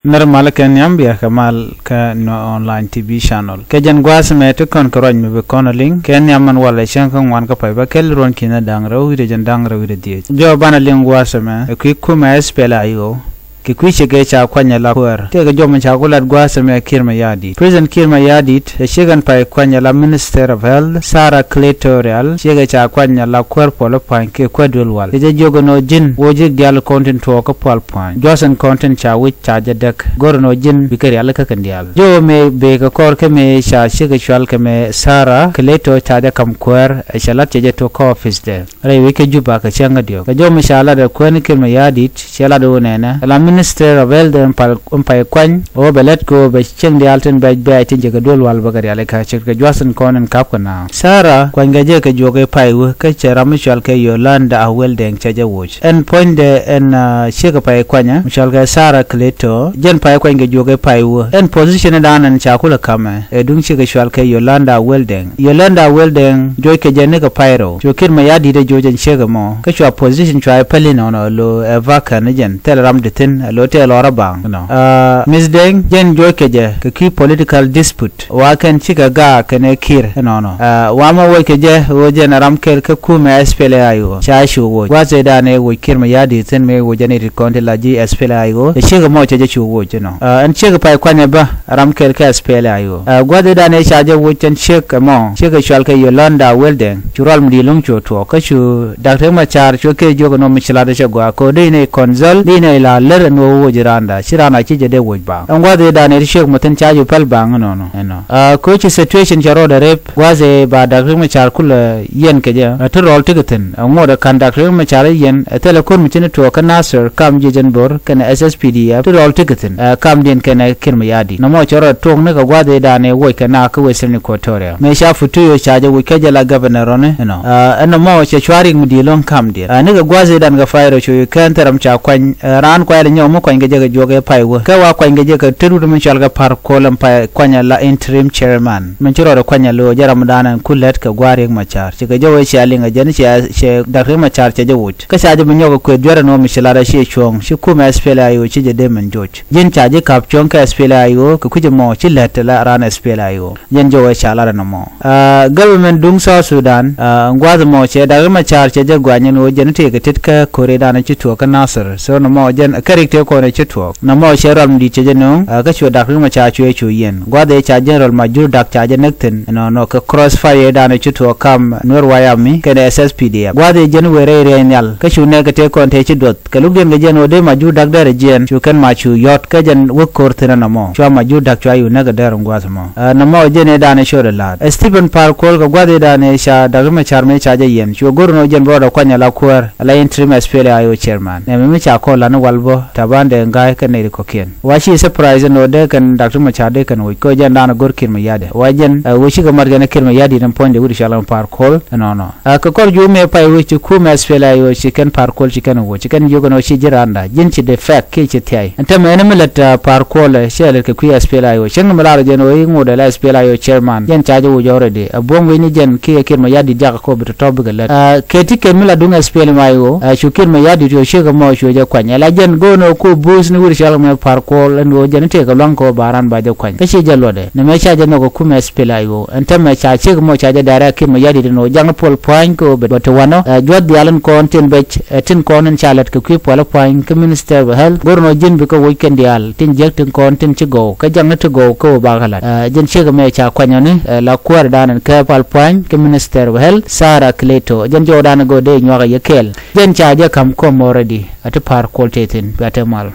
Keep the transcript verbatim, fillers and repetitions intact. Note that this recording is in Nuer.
Nɛr mal kɛ nhiam, bia kɛ mal kä Nuer Online T V channel. Kɛ jɛn gua̱a̱th mɛ ti kɔn kɛ ruac mi bi kɔn a liŋ kɛ nhiam, man walɛ cäŋ kä ŋuan kä pay bä kɛl ruɔ̱n ki̱n a da̱ŋ rɛw wi̱cdɛ jɛn da̱ŋ rɛw wi̱cdɛ dhieec. Jɔw banɛ liŋ gua̱a̱th mɛ ɛ kui̱ kumɛ S P L A I O kɛ kui̱ ciek ëë ca kuany ala kuäär. Tëëkɛ jɔmɛ ca ku lat gua̱a̱th mɛ Kiir Mayardit. President Kiir Mayardit ɛ ciek ɛn pay kuany ala Minister of Health, Sarah Clitorial, ciek ëë ca kuany ala kuäär puɔl pua̱ny kɛ kuäär duël wal. Kɛ jɛ jiök ɛn ɣöö ji̱n woc ji̱ diaal kɔn tin tuɔɔk kä pual pua̱ny. Jua̱th ɛn kɔn tin ca wi̱c ca jɛ däk. Go̱r ɛn ɣöö ji̱n bikɛ rialikä kɛn diaal. Jɔw mëë bëë kɛ kɔr kä mëë ca ciek ɛ cual kɛ mëë Sarah Clito ca jɛ ka̱m kuäär, ɛ cɛ lat cɛ jɛ tuɔɔk kä office dɛ rɛy wec kä Juba kɛ cäŋ kä diɔ̱k. Kɛ jɔw mi ca lat ɛ kuäär ni Kiir Mayardit, cɛ lat ɛ ɣöö nɛnɛ ala Minister of Health ɛn pay kuany ɣöö bɛ lät kɛ ɣöö bɛ cieŋ diaal tin bɛc bɛ̈ɛ̈c tin jɛ kɛ duël wal bä kɛ rialikä ce̱tkɛ jua̱th ɛn kɔn ɛn ka̱p kɛ naaŋ. Sarah kuanykɛ jɛ kɛ juɔk ëë pay wä kä cɛ ram mi cual kɛ Yolanda Awel Deng cɛ jɛ woc. Ɛn puɔ̱nydɛ ɛn ciek ɛ pay kuanyä mi cual kɛ Sarah Clito, jɛn pay kuany kɛ juɔk ëë pay wä. Ɛn position ëë da̱a̱n ɛn ca kulɛ ka̱mɛ ɛ duŋ ciek ɛ cual kɛ Yolanda Awel Deng. Yolanda Awel Deng joc kɛ jɛ ni kɛ pay rɛw. Cu Kiir Mayardit ɛ joc ɛn ciek ɛmɔ kä cua position cua ɛ päli nɔnɔ ɛ lo̱ ɛ vacant ni jɛn thil ram di thi̱n ɛ lo̱ tɛl ɣɔr ɛ baŋ nɔ. Miss Deng jɛn joc kɛ jɛ kɛ kui̱ political dispute wa kɛn cikɛ gaak kɛnɛ Kiir ɛnɔnɔ. Wa mɛ woc kɛ jɛ ɣöö jɛn ɛ ram kɛl kä kumɛ S P L A I O ca cu woc. Gua̱a̱th ëë da̱a̱n ëë woc Kiir Mayardit thi̱n mëë woc jɛn i̱ tit kɔn ti la ji̱ S P L A I O ɛ ciek ɛmɔ cɛ jɛ cu woc ɛnɔ. Ɛn ciek ɛ pay kuanyɛ bä ram kɛl kä S P L A I O. Gua̱a̱th ëë da̱a̱n ëë ca jɛ woc ɛn ciek ɛmɔ ciek ɛ cual kɛ Yolanda Awel Deng. Cu rual mi di̱i̱t lo̱ŋ cu tuɔɔk kä cu Dak Riek Macar cu kɛ jiök ɛn ɣöö mi ci lat ɛ cɛ gɔaa kɛ ɣöö dee inɛ consult dee inɛ la lär ɛn ɣöö woc randa ci randa ci jɛ dee woc baŋ. Ɛn gua̱a̱th ëë da̱a̱n ëë ti ciek mi thi̱n ca ju päl baŋ ɛnɔnɔ ɛnɔ. Kɛ ɣöö ci situation cɛ rɔɔdɛ rep gua̱a̱th ëë ba Dak Riek Macar kulɛ yɛn kɛ jɛ ɛ ti rɔɔl ti kɛ thi̱n ɛ ŋuɔ̱t ɛ ka̱n Dak Riek Macar ɛ yɛn ɛ thilɛ ko̱r mi ci ni tuɔɔk kä Nasir kam jiec ɛn bo̱r kɛnɛ S S P D F ti rɔɔl ti kɛ thi̱n ɛ kamdiɛn kɛnɛ Kiir Mayardit. Nɔmɔ cɛ rɔ tuɔɔk ni kɛ gua̱a̱th ëë da̱a̱n ëë woc kɛ naak kä Western Equatoria. Mëë ca Futuyo ca jɛ woc kä jɛ la governor rɔni ɛnɔ. Ɛn nɔmɔ cɛ cua̱r riɛk mi di̱i̱t lo̱ŋ kamdiɛn. Ni kɛ gua̱a̱th ëë da̱a̱n kɛ pay rɔ cu kɛn thil ram ca kuany raan kuay la nyɔk mi kuany kɛ jɛ kɛ juɔk ëë pay wä. Kɛ wa kuany kɛ jɛ kɛ ti rut mi cual kɛ Par Kuol ɛn pay kuany la interim chairman. Min ci rɔɔdɛ kuany a lo̱o̱ jɛ ram da̱a̱n ɛn ku lät kɛ gua̱a̱r Riek Macar. Ci kɛ jɔw ëë cia liŋ ɛ jɛn cɛ Dak Riek Macar cɛ jɛ woc. Kä ca jɛ bi nyɔk ɛ kuëth juɛt ɛn ɣöö mi ci lat ɛ ciɛ cuɔ̱ɔ̱ŋ ci kumɛ S P L A I O ci jɛ dee min joc. Ji̱n ca ji̱ ka̱p cuɔ̱ŋ kä S P L A I O kɛ kui̱c ɛmɔ ci lät ɛ la raan S P L A I O. Jɛn jɔw ɛ ca lat ɛn ɛmɔ. Government duŋ South Sudan ɛn gua̱a̱th ɛmɔ cɛ Dak Riek Macar cɛ jɛ guany ɛn ɣöö jɛn tëëkɛ tet kä ko̱r ëë da̱a̱n ci tuɔɔk kä Nasir. So nɔmɔ jɛn kä rik tëë kɔn ɛ ci tuɔɔk. Nɔmɔ cɛ rual mi di̱i̱t cɛ jɛ nööŋ kä cuɛ Dak Riek Macar cuɛ cu yɛn. Gua̱a̱th ëë ca General Majur Dak ca jɛ näk thi̱n ɛnɔnɔ kɛ crossfire da̱a̱n ci tuɔɔk kam Nuer White Army kɛnɛ S S P D F. Gua̱a̱th ëë jɛn wëë rɛy riɛy nhial kä cu nɛɛk kɛ tëë kɔn tëë ci duɔth. Kɛ lukdiɛn kɛ jɛn ɣöö dee Majur Dak derɛ jiɛɛn cu kɛn ma cu yɔ̱t kä jɛn wä ko̱r thi̱n ɛnɔmɔ. Cua Majur Dak cua cu näk ɛ dɛr ɛn gua̱a̱th ɛmɔ. Nɔmɔ jɛn ëë da̱a̱n ɛ ciöt ɛ la̱a̱t. Stephen Par Kuol kɛ gua̱a̱th ëë da̱a̱n ëë ca Dak Riek Macar mëë ca jɛ yɛn cu go̱r ɛn ɣöö jɛn bi rɔɔdɛ kuany ala kuäär ala interim S P L A I O chairman. Nɛmɛ mi ca kɔn lan wal bä Taban Deng Gai kɛn nɛy ti kɔ̱kiɛn. Wa ci surprise ɛn ɣöö dee kɛn Dak Riek Macar dee kɛn woc kɛ ɣöö jɛn da̱a̱n ɛ go̱r Kiir Mayardit. Wa jɛn ɛ wec cikɛ mat kɛn Kiir Mayardit ɛn puɔ̱nydɛ wi̱cdɛ cɔal ɛn Par Kuol ɛnɔnɔ. Kɛ kɔr juumɛ pay wec ci kumɛ S P L A I O ci kɛn Par Kuol ci kɛn woc ci kɛn jiök ɛn ɣöö ci ji̱ randa ji̱n ci defect kiɛ ci thiay. Ɛn täämɛ ɛn mi lät Par Kuol ɛ cɛ lät kɛ kui̱ S P L A I O cäŋ mi lar jɛn ɣöö i̱ ŋot ɛ la S P L A I O chairman jɛn ca jɛ woc already. Ɛ buɔ̱m wecni jɛn kiɛ Kiir Mayardit jakä kɔ bi tɔ̱tɔ̱ bikɛ lät. Kɛ ti kɛn mi la duŋ S P L M I O cu Kiir Mayardit cu ciek ɛmɔ cu jɛ kuany. Ɛ la jɛn go̱o̱n ɣöö ku buuth ni wi̱r cɔal mɛ Par Kuol ɛn ɣöö jɛn tëëkɛ lua̱ŋ kɛ ɣöö ba raan ba jɛ kuany. Kä ci jɛ luɔtdɛ. Nɛmɛ ca jɛ nhɔk ɛ kumɛ S P L A I O. Ɛn täämɛ ca ciek ɛmɔ ca jɛ direct Kiir Mayardit ɛn ɣöö jaŋ puɔl pua̱ny kɛ ɣöö bɛ ti wanɔ. Ɛ juɔth diaal ɛn kɔn tin bɛc ɛ tin kɔn in ca lät kɛ kui̱ puɔl pua̱ny kä Minister of Health. Go̱r ɛn ɣöö ji̱n bikɛ woc kɛn diaal tin jiäk tin kɔn tin ci gɔw kä jaŋni ti gɔw kä wä bakɛ la̱t. Ɛ jɛn ciek ɛmɛ ca kuanyɔni ɛ la kuäärdan ɛn kɛ pal pua̱ny kä Minister of Health Sarah Cleto. Jɛn jɔwdan ɛ gɔw dee nyuak ɛ yɛ kɛɛl. Jɛn ca jɛ ka̱m kɔm already. Ɛ ti Par Kuol tëë thi̱n bia te mal.